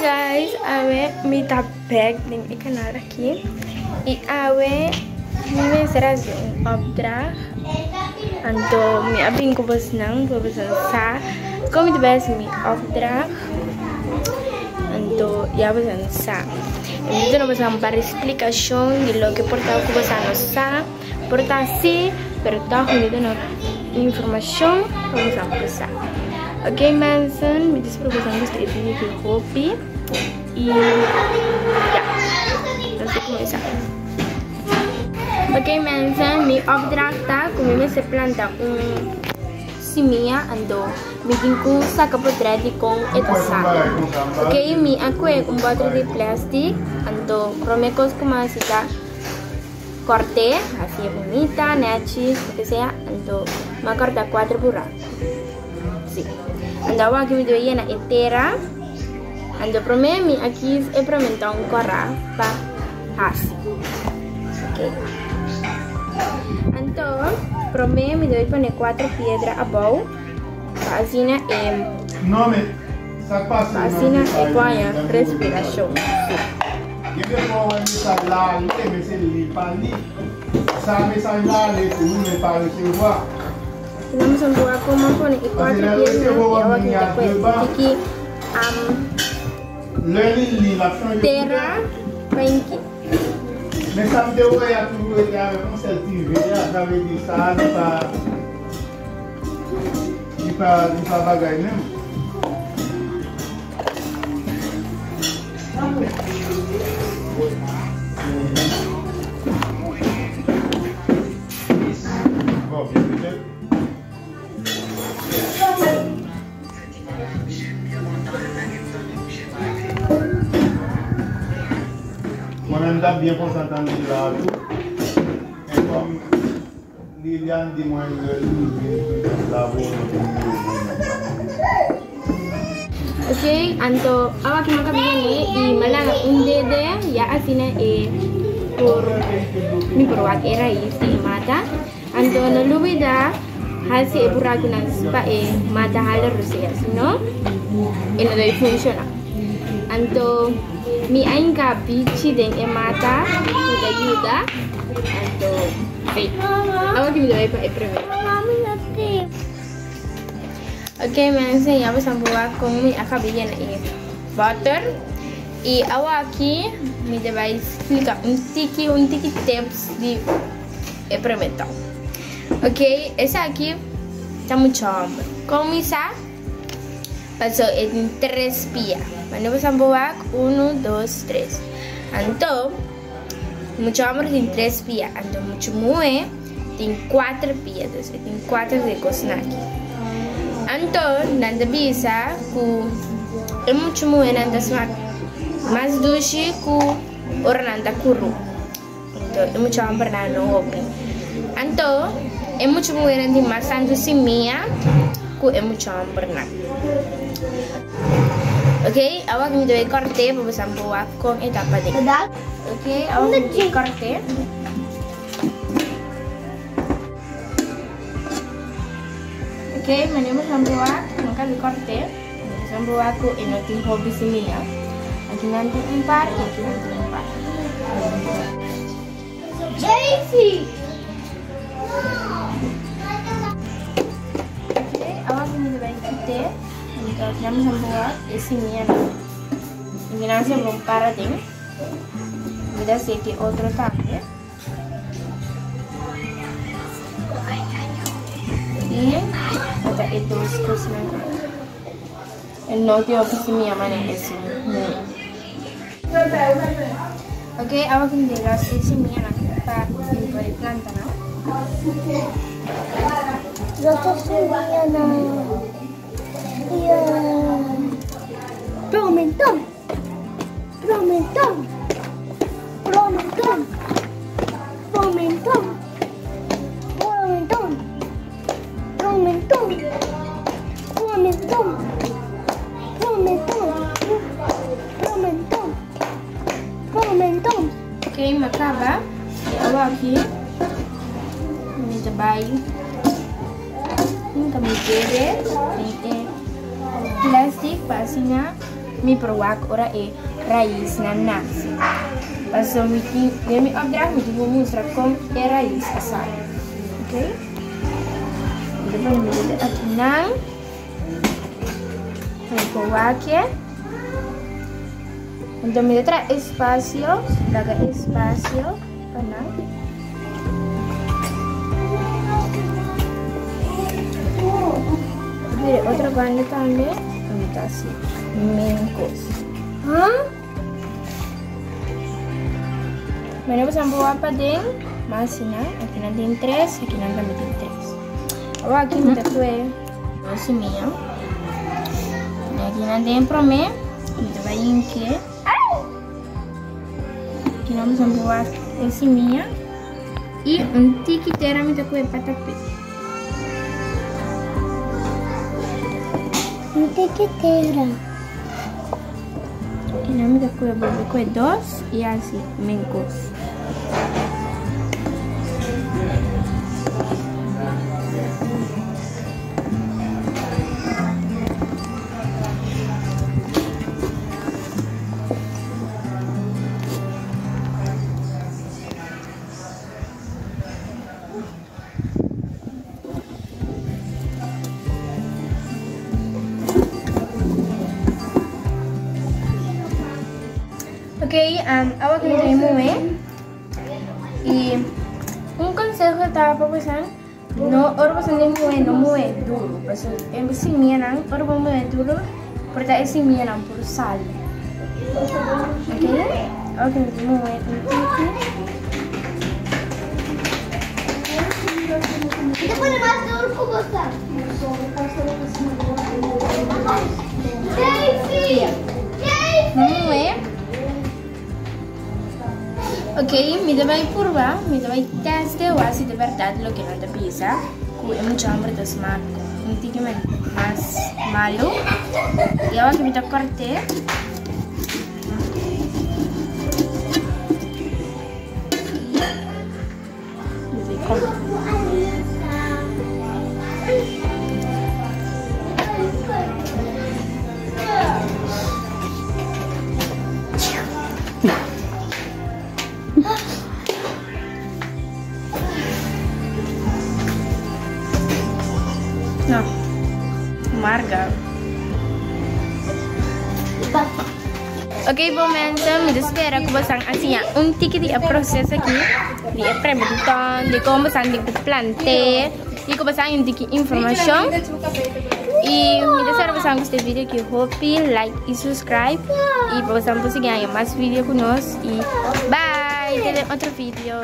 guys, awe mi ta back den e canal aki y awe mi mester haci un opdracht anto mi a bin cu bosnan pa boso sa con mi ta bay haci mi opdracht anto ya boso sa mi ta duna boso un par di splicacion di loke por ta cu boso no sa por ta si pero toch mi ta duna informacion pa boso por sa. Ok mensen, mi ta spera boso a gusta e video di hopi y ya, nos ta cuminsa. Ok mensen, mi opdracht ta cu mi mester planta un simia anto mi tin cu saca potret di con e ta sali. Ok, mi a coge un boter di plastic anto prome cos cu mi a haci ta corte, haci e bunita, netjes, loke sea, anto mi a corta cuatro buraco. Sí. Anto awor aki mi debe yena e tera. Anto promé mi a kies e promentòn kòrá pa hasi. Ok. Anto promé mi debe pone kuater piedra abou pa asina e pa asina e por haña respirashon. Sí. Vamos a probar como pone e cuatro piernas y awa ki ta kue tiki tera pa inki. Mwen menm tap byen kontan tande la tou men kòm Liliane di mwen lè li rive la volonte li yo mwen menm. Ok anto awa ki maka bini y malanga un dede ya asina e por mi por wak e rais di e mata anto no lubida hasi e burakunan pa e mata hala rosea sino e no debe funciona anto mi a hinka bichi den e mata ku ta yuda anto si awa ki mi ta bai pa e prome. Ok mi a enseña boso a con mi a caba yena e butter y awa aki mi ta bay splica un tiki un tiki tips di e prometon. Ok esaki ta mucho homber con mi sa paso e tin tres pia manda boso a wak uno dos tres anto mucho homber tin tres pia anto mucho muhe. Tin kuater pia, dus e tin kuater di e kosnan aki. Anto nan ta bisa ku e mucha muhénan ta smak mas dushi ku ora nan ta kuru. Anto e mucha hòmbernan no hopi. Anto e mucha muhénan tin mas tantu simia ku e mucha hòmbernan. Ok, awor mi ta bai kòrt'é pa bo sa bo wak kon e ta paden. Ok, awor mi ta bai kòrt'é. Ok, mane bo san proba, no ka di korte. Bo san proba ku e no tin hopi simia. Aki nan tin un par i aki nan tin un par. Jaycee! Ok, awor mi ta bai kite. Entonces, ya bo san proba e simianan. Aki nan sobra un par aden. Mi ta seti otro tambe. Y ata e dos cosnan aki. E no tin hopi simia mane esun. Ok, awa ki mi ta gas e simianan pa mi por e plantanan. Los simianan. Pimentón. Pimentón. Pimentón. Pimentón. Pimentón. Pimentón. Pimentón. Pimentón. Pimentón. Pimentón. Ok, mi a caba. Y awo aki mi ta bay hinca mi dede den e plastic pa asina. mi por wak ora e raisnan nase. Paso mi tin den mi opdracht mi tin ku mustra kon e rais a sali. Ok. Mi ta pone mi dede akinan. Pa mi por wak e. Anto mi ta traha espasio, laga espasio pa nan. Mire otro banda tambe, mi ta hasi menkos. Bueno, pues ambo paden, mas asina, aki nan tin tres, aki nan tambe tin tres. Awor aki mi ta kue dos simia. I aki nan den prome, mi ta bai hinke. Aki nan nos ambo e simia. I un tiki tera mi ta kue pa tap'e. Un tiki tera. Aki nan mi ta kue bolbe kue dos i hasi menkos. Ok, um, awa que mi muhe. Y un consejo ta pa bosan, no ora bosan den muhe, no muhe duro. Paso e simianan, ora bo muhe duro, por ta e simianan por sali. Ok, awa que mi muhe un tiki. Ito pone mas duro ku bosa. Daisy! Daisy! Muhe. Ok, mi ta bai purba, mi ta bai teste wak si ta berdad loke nan ta bisa, ku e mucha homber ta smak un tiki mas malu. I awor mi ta kort'é. Mi ta kome. No, marga. Ok, bon mensen, mi ta spera ku bosan a siña un tiki di e proseso aki, di e prementon, di kon bosan tin ku plant'é, i ku bosan un tiki informashon. I mi ta spera bosan gusta e video aki hopi, like i subscribe, i pa bosan por sigui haña mas video ku nos. I bye, te den otro video.